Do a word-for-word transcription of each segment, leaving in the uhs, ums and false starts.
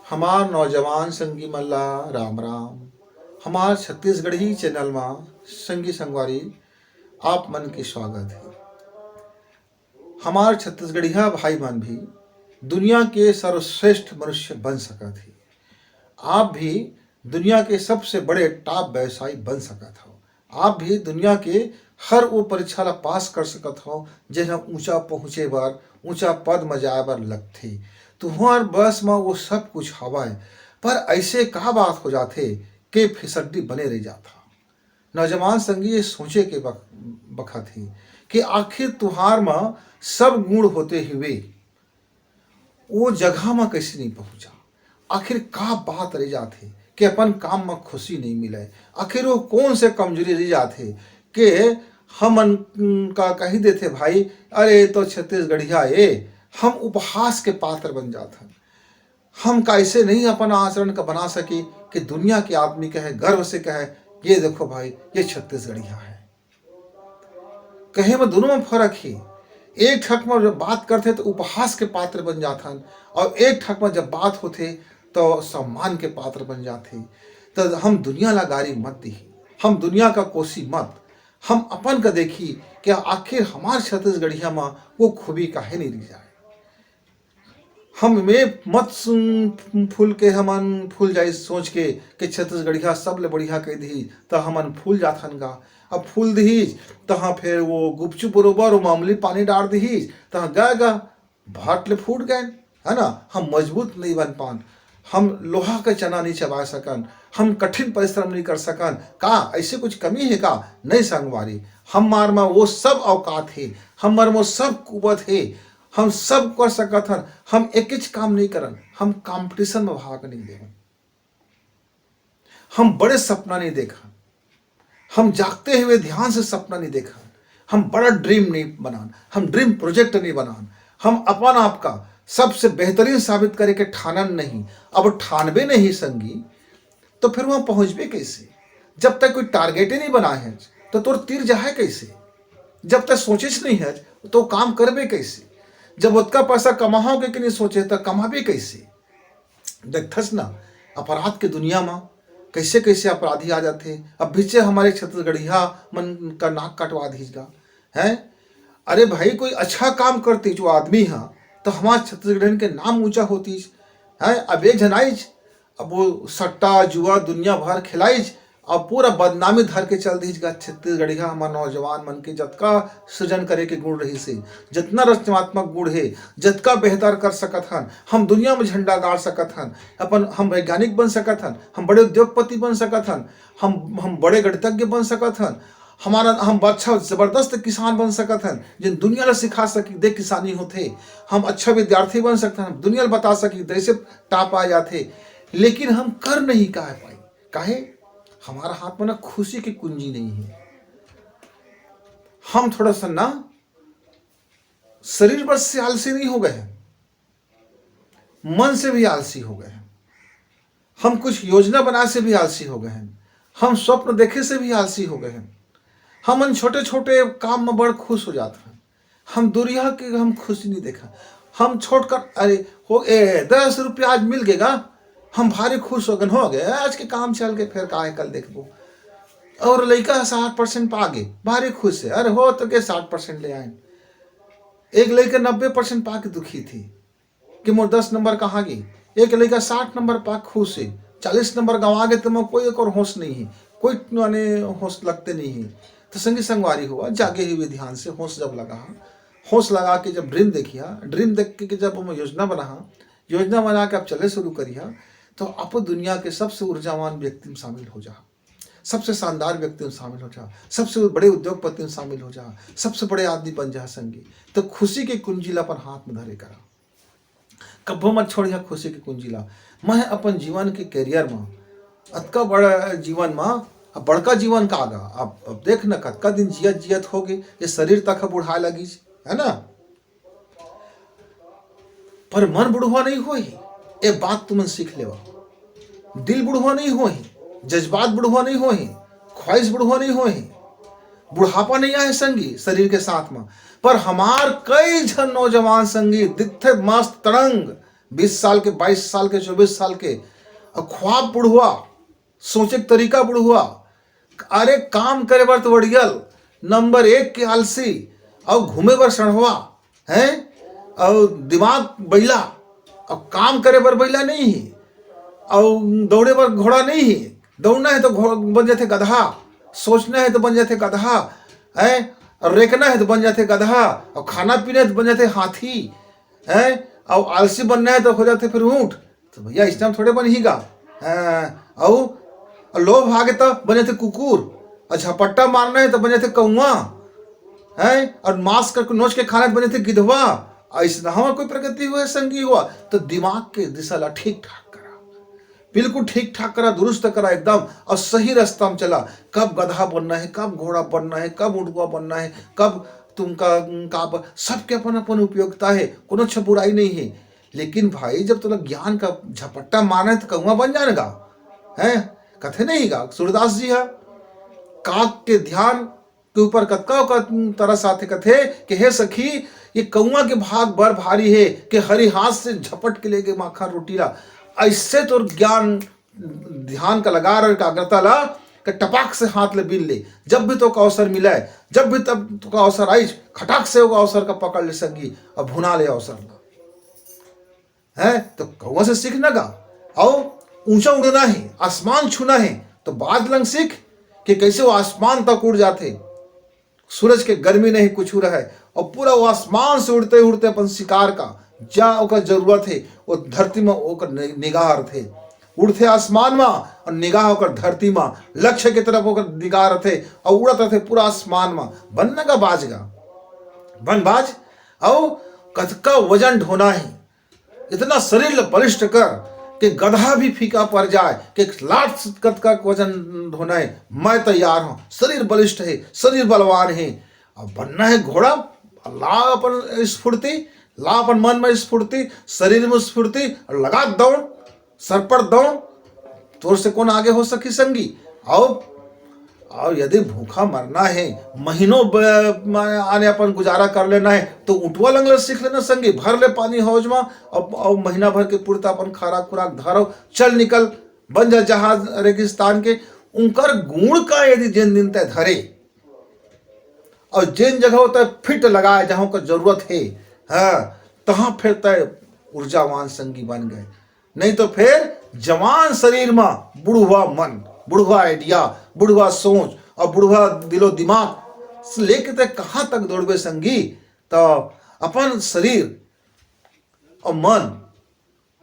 हमार नौजवान संगी मन ला राम राम। हमार छत्तीसगढ़ी चैनल मा संगी संगवारी आप मन के स्वागत हे। हमार छत्तीसगढ़िया भाई मन भी दुनिया के सर्वश्रेष्ठ मनुष्य बन सकत हे। आप भी दुनिया के सबसे बड़े टॉप व्यवसायी बन सकत हव। आप भी दुनिया के हर वो परीक्षा ला पास कर सकत हव, जेन ह ऊंचा पहुंचे बर, ऊंचा पद म जाए बर लगथे। तुहर बस म वो सब कुछ हवय, पर ऐसे का बात हो जाथे के फिसड्डी बने रह जात ह। नौजवान संगी ये सोचे के बख-, बखत हे कि आखिर तुहार म सब गुण होते हुए वो जगह म कैसे नहीं पहुंचा? आखिर का बात रह जाथे कि अपन काम म खुशी नहीं मिले? आखिर वो कौन से कमजोरी रह जाथे कि हमन का कही देथे, "भाई, अरे, ये तो छत्तीसगढ़िया ए।" हम उपहास के पात्र बन जाथन। हम कैसे नहीं अपन आचरण का बना सके कि दुनिया के आदमी कहे, गर्व से कहे, "ये देखो भाई, ये छत्तीसगढ़िया है।" कहे में दोनों में फर्क हे। एक ठक में जब बात करथे तो उपहास के पात्र बन जाथन, और एक ठक में जब बात होथे तो सम्मान के पात्र बन जाथे। तो हम दुनिया ला गारी मत दिही, हम दुनिया का कोसी मत, हम अपन का देखी कि आखिर हमार छत्तीसगढ़िया में वो खूबी काहे नहीं रह जाए। हम में मत सुन फूल के हमन फूल जाई सोच के कि छत्तीसगढ़िया सबले बढ़िया कह दिही, त हमन फूल जाथन गा। अब फूल दिहीज, तहाँ फिर वो गुपचुप बरोबर वो मामूली पानी डाल दिहीज, तहाँ गा गा, भाट ले फूट गए, है ना? हम मजबूत नहीं बन पान, हम लोहा के चना नहीं चबा सकन, हम कठिन परिश्रम नहीं कर सकन। का ऐसे कुछ कमी है का? नहीं संगवारी, हमार में वो सब औकात है, हमार में वो सब कुवत है, हम सब कर सकत हन। हम एकेच काम नहीं करन, हम कंपटीशन में भाग नहीं लेवन, हम बड़े सपना नहीं देखन, हम जागते हुए ध्यान से सपना नहीं देखन, हम बड़ा ड्रीम नहीं बनान, हम ड्रीम प्रोजेक्ट नहीं बनान, हम अपन आप का सबसे बेहतरीन साबित करे के ठानन नहीं। अब ठानबे नहीं संगी, तो फिर वहां पहुंचबे कैसे? जब तक कोई टारगेट ही नहीं बना है, तो तोर तीर जाहे कैसे? जब तक सोचेच नहीं है, तो काम करबे कैसे? जब ओतका पैसा कमाओगे कि नहीं सोचे, तो कमाबे कैसे? देखथस ना, अपराध के दुनिया में कैसे कैसे अपराधी आ जाथे। अब बीचे हमारे छत्तीसगढ़िया मन का नाक कटवा दीज गा, हैं? अरे भाई, कोई अच्छा काम करती जो आदमी हा, तो हमार छत्तीसगढ़ियन के नाम ऊंचा होतीज, हैं? अब एक झन आईज, अब वो सट्टा जुआ दुनिया भर खिलाईज, अब पूरा बदनामी धर के चल दीज गा। छत्तीसगढ़िया हमार नौजवान मन के जतका सृजन करे के गुण रहिस हे, जतना रचनात्मक गुण हे, जतका बेहतर कर सकत हन, हम दुनिया में झंडा गाड़ सकत हन, अपन हम वैज्ञानिक बन सकत हन, हम बड़े उद्योगपति बन सकत हन, हम हम बड़े गणितज्ञ बन सकत हन, हमारा हम अच्छा जबरदस्त किसान बन सकत हन, जिन दुनिया ला सिखा सकी दे किसानी होथे। हम अच्छा विद्यार्थी बन सकत हन, दुनिया ला बता सकी दे से टॉप आ जाथे। लेकिन हम कर नहीं का पाई, काहे? हमारा हाथ में ना खुशी की कुंजी नहीं है। हम थोड़ा सा ना शरीर बस से आलसी नहीं हो गए हैं, मन से भी आलसी हो गए हैं। हम कुछ योजना बना से भी आलसी हो गए हैं, हम स्वप्न देखे से भी आलसी हो गए हैं। हमन छोटे छोटे काम में बड़ खुश हो जात हन, हम दुरिहा के हम खुशी नहीं देखा। हम छोटकर अरे हो ए दस रुपया आज मिल गेगा, हम भारी खुश हो गए, हो गए आज के काम चल के फिर काहे कल देखबो। और लइका साठ परसेंट पा गे, भारी खुश है, अरे हो तो के साठ परसेंट ले आए। एक लइका नब्बे परसेंट पा के दुखी थी कि मोर दस नंबर कहाँ गे। एक लइका साठ नंबर पा खुश हे, चालीस नंबर गंवा गे तो मैं कोई एक और होश नहीं है, कोई माने होश लगते नहीं है। तो संगी संगवारी हुआ जागे हुए ध्यान से होश जब लगा, होश लगा के जब ड्रीम देखिया, ड्रीम देख के जब हम योजना बना, योजना बना के आप चले शुरू करिया, तो आप दुनिया के सबसे ऊर्जावान व्यक्ति में शामिल हो जा, सबसे शानदार व्यक्ति में शामिल हो जा, सबसे बड़े उद्योगपति में शामिल हो जा, सबसे बड़े आदमी बन जा संगी। तो खुशी के कुंजी ला अपन हाथ में धरे करा, कब्बो मत छोड़िया खुशी के कुंजी ला। मैं अपन जीवन के करियर में अतका बड़ा जीवन में अब बड़का जीवन का आगा, अब अब देख न कतका दिन जियत जियत हो गए, ये शरीर तक बुढ़ाए लगी, है ना? पर मन बुढ़वा नहीं होही। एक बात तुमन सीख लेवा, दिल बुढ़वा नहीं होही, जज्बात बुढ़वा नहीं होही, ख्वाहिश बुढ़वा नहीं होही। बुढ़ापा नहीं आए संगी शरीर के साथ में, पर हमार कई झन नौजवान संगी दिखथे मस्त तड़ंग, बीस साल के, बाईस साल के, चौबीस साल के, अउ ख्वाब बुढ़वा, सोचे के तरीका बुढ़वा। अरे, काम करे बर तो वड़ियल, नंबर एक के आलसी, अउ घूमे बर सड़वा, हैं? अउ दिमाग बैला, अउ काम करे बर बैला नहीं हे, अउ दौड़े बर घोड़ा नहीं हे। दौड़ना हे तो घोड़ा बन जाथे गधा, सोचना हे तो बन जाथे गधा, हैं? अउ रेकना हे तो बन जाथे गधा, अउ खाना पीना हे तो बन जाथे हाथी, हैं? अउ आलसी बनना हे तो हो जाथे फिर ऊंट। तो भैया, इस टाइम थोड़े बनही गा। हैं? अउ लोभ आगे तो बन जाथे कुकुर, अउ झपट्टा मारना हे तो बन जाथे कौआ, हैं? अउ मांस कर नोच के खाना हे तो बन जाथे गिधवा। अइसना हमर कोई प्रगति हुए संगी हुआ, तो दिमाग के दिशा ला ठीक ठाक करा, बिल्कुल ठीक ठाक करा, दुरुस्त करा एकदम, अउ सही रास्ता में चला। कब गधा बनना हे, कब घोड़ा बनना हे, कब उंटुआ बनना हे, कब तुमका का ब-, सबके अपन अपन उपयोगिता हे, कोनो छ बुराई नहीं हे। लेकिन भाई, जब तोला ज्ञान का झपट्टा मारना हे तो कौआ बन जाने गा, हैं? कथे नहीं गा सूरदास जी हा, काक के ध्यान के ऊपर कतका ओकर तरस आथे, कथे कि हे सखी, ये कौआ के भाग बर भारी हे कि हरी हाथ से झपट के लेगे माखन रोटी ला। अइसे तोर ज्ञान ध्यान का लगा रहे, एकाग्रता ला, कि टपाक से हाथ ले बीन ले। जब भी तोका अवसर मिले, जब भी तब तोका अवसर आइस, खटाक से ओका अवसर का पकड़ ले संगी, अउ भुना ले अवसर ला। हैं? तो कौआ से सीखना का? अउ ऊंचा उड़ना हे, आसमान छूना हे, तो बाज लंग सीख कि कैसे वो आसमान तक उड़ जाथे। सूरज के गर्मी नहीं कुछ रहे, अउ पूरा वो आसमान से उड़ते उड़ते अपन शिकार का जा ओकर जरूरत हे, वो धरती में ओकर नि-, निगाह रथे। उड़थे आसमान में अउ निगाह ओकर धरती में, लक्ष्य के तरफ ओकर निगाह रथे, अउ उड़त रथे पूरा आसमान में। बनना का बाज गा, बन बाज। अउ कतका वजन ढोना हे, इतना शरीर ल बलिष्ठ कर कि गधा भी फीका पड़ जाए, कि लात कतका वजन ढोना हे, मैं तैयार हूं। शरीर बलिष्ठ हे, शरीर बलवान हे। अब बनना हे घोड़ा, ला अपन स्फूर्ति, ला अपन मन में स्फूर्ति, शरीर में स्फूर्ति, अउ लगा दौड़, सरपट दौड़। तोर से कौन आगे हो सकी संगी? अउ अउ यदि भूखा मरना हे, महीनों ब-, म-, आने अपन गुजारा कर लेना हे, तो उंटुआ लंग ले सीख लेना संगी, भर ले पानी हौज में, अउ, अउ महीना भर के पुरता अपन खारा खुराक धरव, चल निकल, बन जा जहाज रेगिस्तान के। उंकर गुण का यदि जेन दिन तय धरे, अउ जेन जगह तय फिट लगाए, जहां का जरूरत हे, हाँ, तहां फिर तय ऊर्जावान संगी बन गए। नहीं तो फिर जवान शरीर में बुढ़वा मन, बुढ़वा आइडिया, बुढ़वा सोच अउ बुढ़वा दिलो दिमाग लेके तय कहाँ तक दौड़बे संगी? तो अपन शरीर अउ मन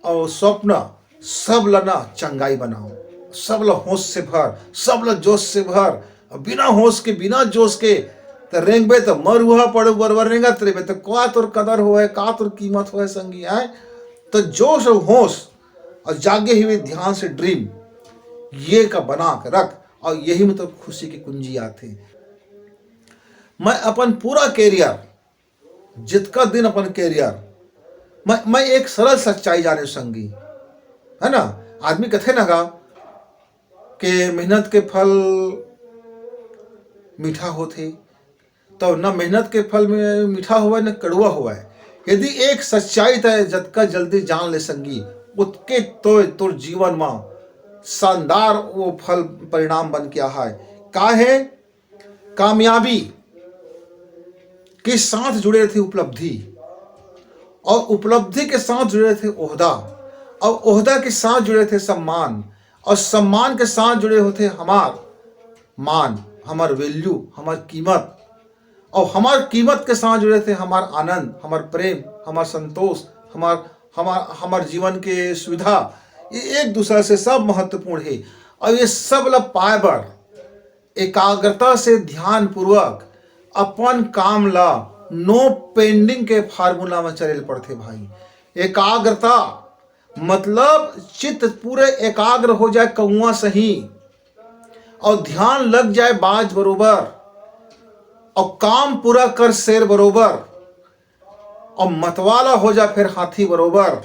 अउ स्वप्न सब ल ना चंगाई बनाओ, सब ल होश से भर, सब ल जोश से भर। अउ बिना होश के, बिना जोश के त रेंगबे त मरुआ पड़े बरबर रेंगत रेबे, त का तोर कदर होए, का तोर कीमत होए संगी आए? त जोश अउ होश अउ जागे हुए ध्यान से ड्रीम ये का बना के रख, अउ यही में तो खुशी की कुंजी आथे। मैं अपन पूरा कैरियर, जितका दिन अपन कैरियर, मैं, मैं एक सरल सच्चाई जाने संगी, है ना? आदमी कथे ना गा कि मेहनत के फल मीठा होथे, तो ना मेहनत के फल में मीठा होवे, ना कड़वा होवे। यदि एक सच्चाई तय जतका जल्दी जान ले संगी, उतके तो तोर जीवन में शानदार वो फल परिणाम बन के आए। का हे? कामयाबी के साथ जुड़े रथे उपलब्धि, अउ उपलब्धि के साथ जुड़े रथे ओहदा, अउ ओहदा के साथ जुड़े रथे सम्मान, अउ सम्मान के साथ जुड़े होथे हमार मान, हमार वैल्यू, हमार कीमत, अउ हमार कीमत के साथ जुड़े रथे हमार आनंद, हमार प्रेम, हमार संतोष, हमार, हमार, हमार जीवन के सुविधा। ये एक दूसरा से सब महत्वपूर्ण हे। अउ ये सब ला पाए बर एकाग्रता से ध्यानपूर्वक अपन काम ला no pending के formula में चले ल पड़थे भाई। एकाग्रता मतलब चित्त पूरे एकाग्र हो जाए कौआ सही, अउ ध्यान लग जाए बाज बरोबर, अउ काम पूरा कर शेर बरोबर, अउ मतवाला हो जा फिर हाथी बरोबर,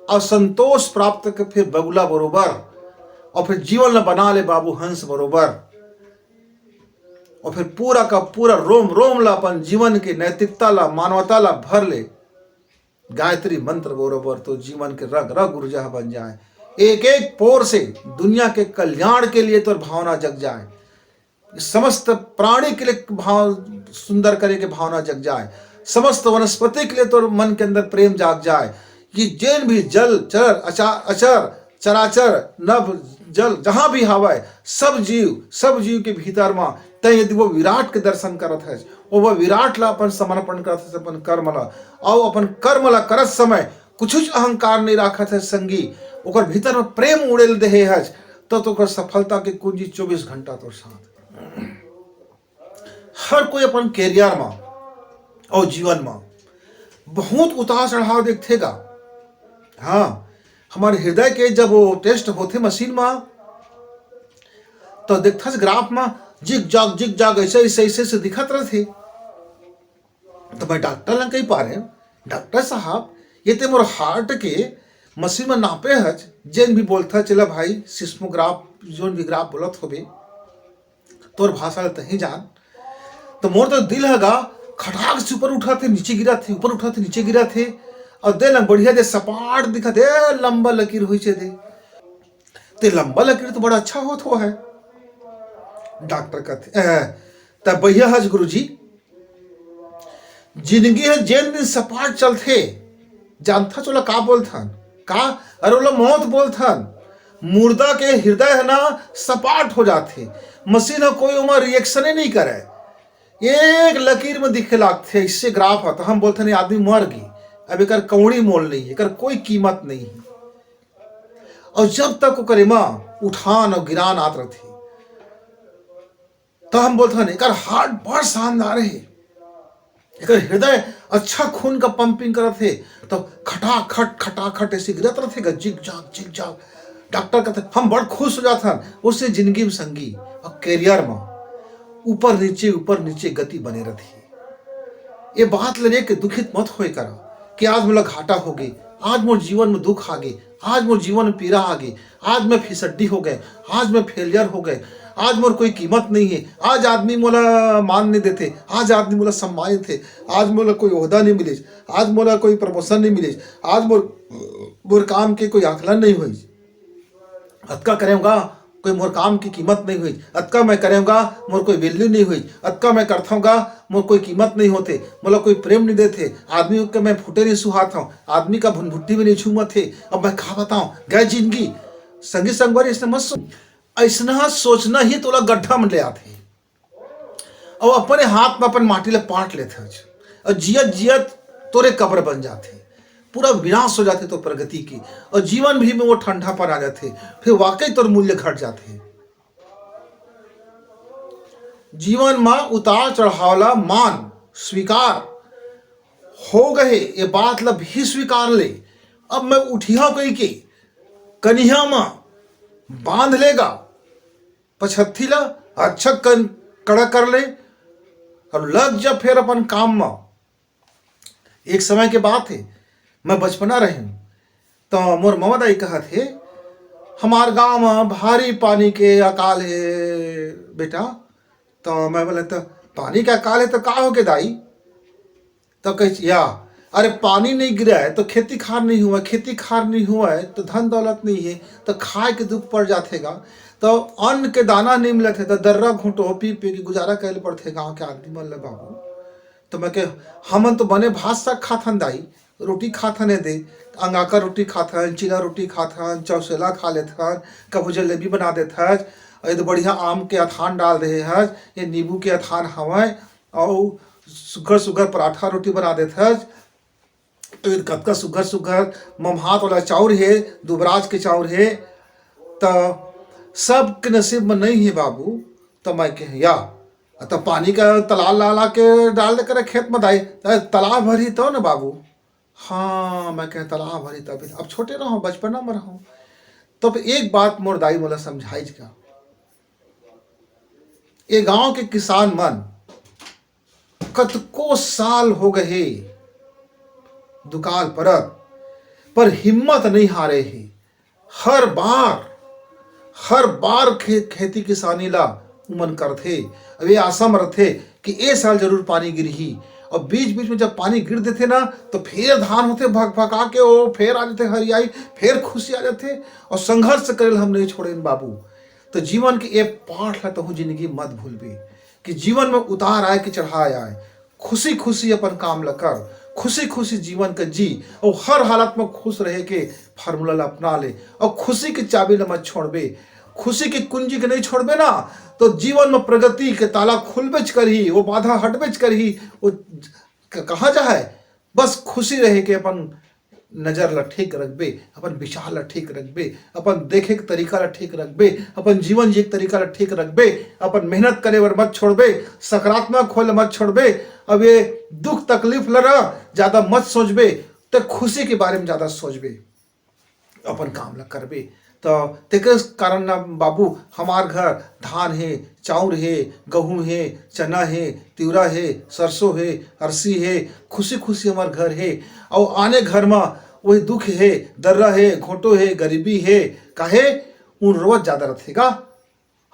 अउ संतोष प्राप्त के फिर बगुला बरोबर, अउ फिर जीवन ला बना ले बाबू हंस बरोबर, अउ फिर पूरा का पूरा रोम रोम ला अपन जीवन के नैतिकता ला, मानवता ला भर ले। गायत्री मंत्र बरोबर तो जीवन के रग रग ऊर्जा बन जाए। एक एक पोर से दुनिया के कल्याण के लिए तोर भावना जग जाए। समस्त प्राणी के लिए भाव सुंदर करे के भावना जग जाए। समस्त वनस्पति के लिए तोर मन के अंदर प्रेम जाग जाए कि जेन भी जल चर अचार अचर चराचर नभ जल जहां भी हवय, सब जीव सब जीव के भीतर म तैं यदि वो विराट के दर्शन करत हस, वो वो विराट ला अपन समर्पण करत हस, अपन कर्म ला, अउ अपन कर्म ला करत समय कुछुच अहंकार नहीं राखत हस संगी, ओकर भीतर में प्रेम उड़ेल देहे हस, तो तोकर सफलता के कुंजी चौबीस घंटा तोर साथ। हर कोई अपन कैरियर म अउ जीवन म बहुत उतार चढ़ाव देखथे गा। हाँ, हमर हृदय के जब वो टेस्ट होथे मशीन म, तो देखथस ग्राफ म जिग जाग जिग जाग ऐसे ऐसे ऐसे ऐसे दिखत रहिथे। तो मैं डॉक्टर ला कहि पारे, डॉक्टर साहब, ये ते मोर हार्ट के मशीन म नापे हच, जेन भी बोलथच ला भाई, सिस्मोग्राफ, जोन भी ग्राफ बोलत होबे, तोर भाषा ला तहीं जान। तो मोर तो दिल ह गा खटाक से ऊपर उठथे, नीचे गिरथे, ऊपर उठथे, नीचे गिरथे, अउ दे लंग बढ़िया दे सपाट दिखथे, लंबा लकीर होइसे दे। ते लंबा लकीर तो बड़ा अच्छा होत हो है। डॉक्टर कथे, "अ, त बइहा हच गुरुजी, जिंदगी ह जेन दिन सपाट चलथे, जानथच ओला का बोलथन? का? अरे ओला मौत बोलथन। मुर्दा के हृदय ह ना सपाट हो जाथे, मशीन ह कोई ओमा रिएक्शन ही नहीं करे, एक लकीर में दिखे लागथे ऐसे ग्राफ ह।" तो हम बोलथन, "ये आदमी मर गे, अब एकर कौड़ी मोल नहीं, एकर कोई कीमत नहीं।" और जब तक ओकर एमा उठान और गिरान आत रथे, त हम बोलथन, "एकर हार्ट बड़ शानदार हे, एकर हृदय अच्छा खून का पंपिंग करत हे।" तो खटाखट खटाखट ऐसे गिरत रथे गा, जिग जाग जिग जाग। डॉक्टर कहते, हम बड़ खुश हो जाथन। उसने जिंदगी में संगी और कैरियर में ऊपर नीचे ऊपर नीचे गति बने रथे। ये बात ल लेके दुखित मत होए करा कि आज मोला घाटा हो गे, आज मोर जीवन में दुख आ गे, आज मोर जीवन में पीड़ा आ गे, आज मैं फिसड्डी हो गए, आज मैं फेलियर हो गए, आज मोर कोई कीमत नहीं है, आज आदमी मोला मान नहीं देते, आज आदमी मोला सम्मान नहीं देते, आज मोला कोई ओहदा नहीं मिलिस, आज मोला कोई प्रमोशन नहीं मिलिस, आज मोर मोर काम के कोई आकलन नहीं होइस। अतका करेंगा, कोई मोर काम की कीमत नहीं हुई। अतका मैं करेंगा, मोर कोई वैल्यू नहीं हुई। अतका मैं करथौंगा, मोर कोई कीमत नहीं होते, मोला कोई प्रेम नहीं देते, आदमी के मैं फुटे नहीं सुहात हूँ, आदमी का भुनभुट्टी भी नहीं छूमत थे। अब मैं का बताऊँ, गए जिंदगी। संगी संगवारी, इसने मत सोच, ऐसना सोचना ही तोला गड्ढा में ले आते। अउ अपने हाथ में अपन माटी ला पाट लेथच, अउ जियत जियत तोरे कब्र बन जाथे, पूरा विनाश हो जाथे तो प्रगति की, अउ जीवन भी में वो ठंडापन आ जाथे, फिर वाकई तोर मूल्य घट जाथे। जीवन में उतार चढ़ाव ला मान स्वीकार हो गए, ये बात ला भी स्वीकार ले। अब मैं उठिया कही के कनिहा में बांध लेगा, पछत्ती ला अच्छा कन-, कड़ा कर ले और लग जा फेर अपन काम म। एक समय के बात हे, मैं बचपना रहेंव, त मोर ममा दाई कहत हे, "हमार गांव म भारी पानी के अकाल हे बेटा।" त मैं बोले, "त पानी के अकाल हे त का होगे दाई?" तो कहे, "या, अरे पानी नहीं गिरे तो खेती खार नहीं हुआ, खेती खार नहीं हुआ तो धन दौलत नहीं है, तो खाए के दुख पड़ जाथे गा।" तो अन्न के दाना नहीं मिलत हे तो दर्रा घोंटो पी पी के गुजारा करे पड़थे गांव के आदमी मन ल बाबू। तो मैं कहे, "हमन तो बने भात साग खाथन दाई, रोटी खाथन ए दे, अंगाकर रोटी खाथन, चीला रोटी खाथन, चौसेला खा लेथन, कभू जलेबी बना देथस, ये तो बढ़िया आम के अथान डाल दे हस, ये नींबू के अथान हवय।" अउ सुघर सुघर पराठा रोटी बना देथस। तो कतका सुघर सुघर ममहात वाला चाउर हे, दुबराज के चाउर हे, त सबके नसीब में नहीं हे बाबू। त मैं कहे, "या, त पानी का तलाल ला ला के डाल दे करे खेत में दाई, त तलाब भरही तो न बाबू।" हाँ, मैं कहे, "तलाब भरही तभी।" अब छोटे रहो, बचपना में रहो। तब एक बात मोर दाई मोला समझाइस का, ये गांव के किसान मन कतको साल हो गए हे दुकाल परत, पर हिम्मत नहीं हारे हे। हर बार, हर बार खे-, खेती किसानी ला उमन करथे। अब ये आशा म रथे कि ए साल जरूर पानी गिरही। और बीच बीच में जब पानी गिर देथे ना, तो फेर धान होथे भकभका के, ओ फेर आ जाथे हरियाई, फेर खुशी आ जाथे। और संघर्ष करे ल हम नहीं छोड़ेन बाबू। तो जीवन के ए पाठ ला तहूँ जिंदगी मत भूलबे कि जीवन में उतार आए कि चढ़ाए आए, खुशी खुशी अपन काम ला कर, खुशी खुशी जीवन का जी, और हर हालत में खुश रहे के फार्मूला ला अपना ले, और खुशी के चाबी ला मत छोड़बे। खुशी के कुंजी के नहीं छोड़बे ना, तो जीवन में प्रगति के ताला खुलबेच करही, वो बाधा हटबेच करही। वो क-, कहा जाए, बस खुशी रहे के अपन नजर ला ठीक रखबे, अपन विचार ला ठीक रखबे, अपन देखे के तरीका ला ठीक रखबे, अपन जीवन जिए के तरीका ला ठीक रखबे, अपन मेहनत करे बर मत छोड़बे, सकारात्मक होए ला मत छोड़बे। अब ये दुख तकलीफ ला ना ज्यादा मत सोचबे, ते खुशी के बारे में ज्यादा सोचबे, अपन काम ला करबे। तो तेकर कारण ना बाबू, हमार घर धान हे, चाउर हे, गहूं हे, चना हे, तिवरा हे, सरसों हे, अरसी हे, खुशी खुशी हमार घर हे। और आने घर में वही दुख हे, दर्रा हे, घोटो हे, गरीबी हे। काहे? उन रोवत ज्यादा रथे गा।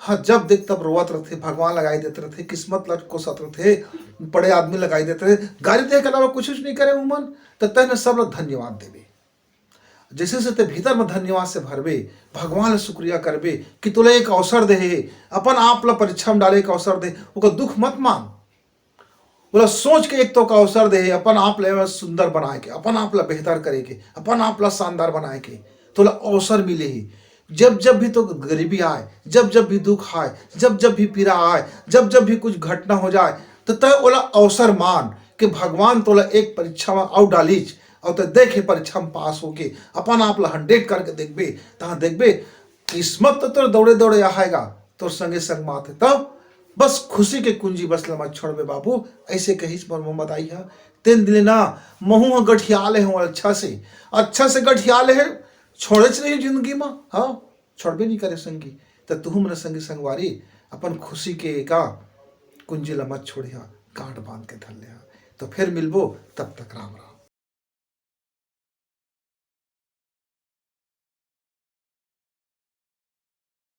हाँ, जब देख तब रोवत रथे, भगवान लगाई देत रथे, किस्मत ला कोसत रथे, बड़े आदमी लगाई देत रथे, गारी दे के अलावा कुछ नहीं करे उमन। तो तहने सब लोग धन्यवाद देबे। जैसे से ते भीतर में धन्यवाद से भरबे, भगवान ला शुक्रिया करबे कि तोला एक अवसर दे हे, अपन आप ला परीक्षा में डाले एक अवसर दे, ओकर दुख मत मान। ओला सोच के एक तो का अवसर दे हे, अपन आप ला सुंदर बनाए के, अपन आप ला बेहतर करे के, अपन आप ला शानदार बनाए के, तोला अवसर मिले हे। जब जब भी तो गरीबी आए, जब जब भी दुख आए, जब जब भी पीड़ा आए, जब जब भी कुछ घटना हो जाए, तो तय ओला अवसर मान के भगवान तोला एक परीक्षा में आउ डालीच, और तय देखे परीक्षा में पास होके अपन आप ला हंड्रेड करके देखबे, तहाँ देखबे किस्मत तो तोर दौड़े दौड़े आएगा, तोर संगे संग मात है। तब बस खुशी के कुंजी बस ला मत छोड़बे बाबू, ऐसे कहिस मोर मोहम्मद आई हा। तेन दिले ना महू हा गठिया ले हूँ अच्छा से, अच्छा से गठिया ले है, छोड़ेच नहीं जिंदगी में। हाँ, छोड़बे नहीं करे संगी। त तुहू मन संगी संगवारी अपन खुशी के का कुंजी ला मत छोड़िहा, गांठ बांध के धर लेहा। तो फिर मिलबो, तब तक राम राम।